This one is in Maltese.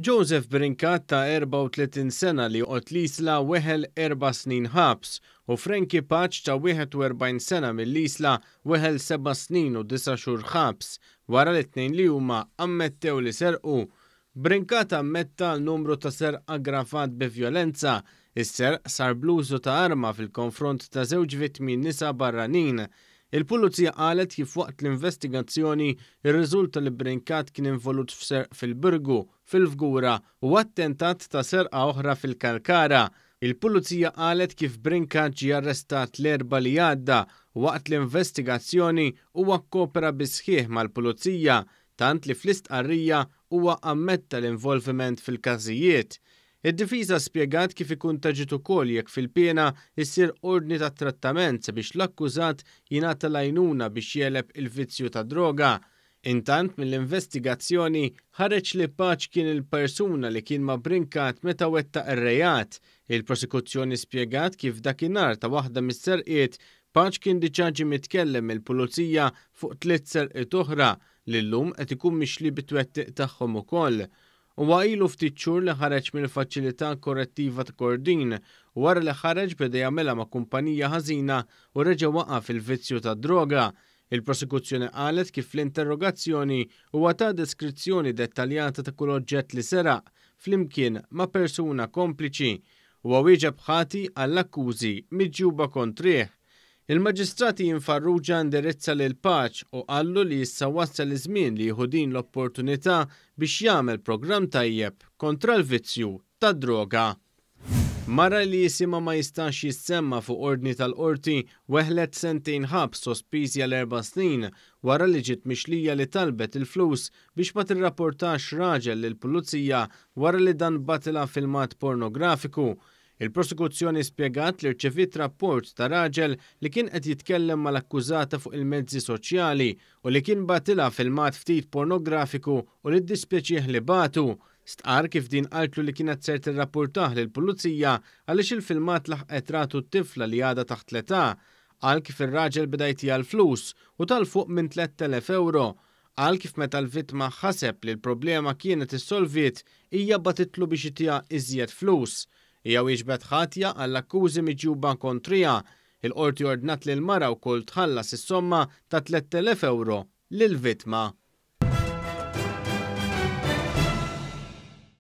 Joseph Brincat ta' 34 sena li joqgħod l-Isla weħel erba' snin ħabs u Frankie Pace ta' 41 sena mill-Isla weħel seba' snin u disa' xhur ħabs wara li t-tnejn li huma ammettew li serqu. Brincat ammetta għal numru ta' serq aggravat bi vjolenza. Is-serq sar bl-użu ta' arma fil-konfront ta' żewġ vittmi nisa barranin. Il-Pulizija qalet kif waqt l-investigazzjoni rriżulta li Brincat kien involut f'serq fil-Birgu, fil-Fgura u attentat ta' serqa oħra fil-Kalkara. Il-Pulizija qalet kif Brincat ġie arrestat l-Erbgħa li għadda u waqt l-investigazzjoni huwa kkopera bis-sħiħ mal-Pulizija tant li fl-istqarrija huwa ammetta l-involviment fil-każijiet. Id-difiża spjegat kif ikun ta' ġid ukoll jekk fil-piena issir ordni ta' trattament sabiex l-akkużat jingħata l-għajnuna biex jegħleb il-vizzju tad-droga. Intant mill-investigazzjoni ħareġ li Pace kien il-persuna li kien ma' Brincat meta wettaq ir-reat. Il-prosekuzzjoni spjegat kif dakinhar ta' waħda mis-serqiet, Pace kien diġà ġie mitkellem mill-Pulizija fuq tliet serqiet oħra li llum qed ikun mixli bit-twettiq tagħhom ukoll. Huwa ilu ftit xhur li ħareġ mill-Faċilità Korrettiva ta' Kordin u wara li ħareġ beda jagħmilha ma' kumpanija ħażina u reġa' waqa' fil-vizzju tad-droga. Il-Prosekuzzjoni qalet kif fl-interrogazzjoni huwa ta deskrizzjoni dettaljata ta' kull oġġett li seraq, flimkien ma' persuna kompliċi. Huwa wieġeb ħati għall-akkużi miġjuba kontrih. Il-Maġistrat Ian Farrugia indirizza lil Pace u qallu li issa wasal iż-żmien li jieħu din l-opportunità biex jagħmel programm tajjeb kontra l-vizzju tad-droga. Mara li isimha ma jistax jissemma fuq ordni tal-Qorti weħlet sentejn ħabs sospiżi għal erba' snin wara li ġiet mixlija li talbet il-flus biex ma tirrapportax raġel lill-Pulizija wara li dan bagħtilha filmat pornografiku. Il-Prosekuzzjoni spjegat li rċeviet rapport ta' raġel li kien qed jitkellem mal-akkużata fuq il-mezzi soċjali u li kien bagħtilha filmat ftit pornografiku u li ddispjaċih li bagħtu. Stqarr kif din qaltlu li kienet ser tirrappurtah lill-Pulizija għaliex il-filmat laħqet ratu t-tifla li għadha taħt l-età. Qal kif ir-raġel beda jtiha l-flus u ta 'l fuq minn 3,000 ewro. Qal kif meta l-vittma ħaseb li l-problema kienet issolviet, hija bagħtitlu biex itiha iżjed flus. Hija wieġbet ħatja għall-akkużi miġjuba kontriha. Il-Qorti ordnat li l-mara wkoll tħallas is-somma ta' 3,000 ewro lill-vittma.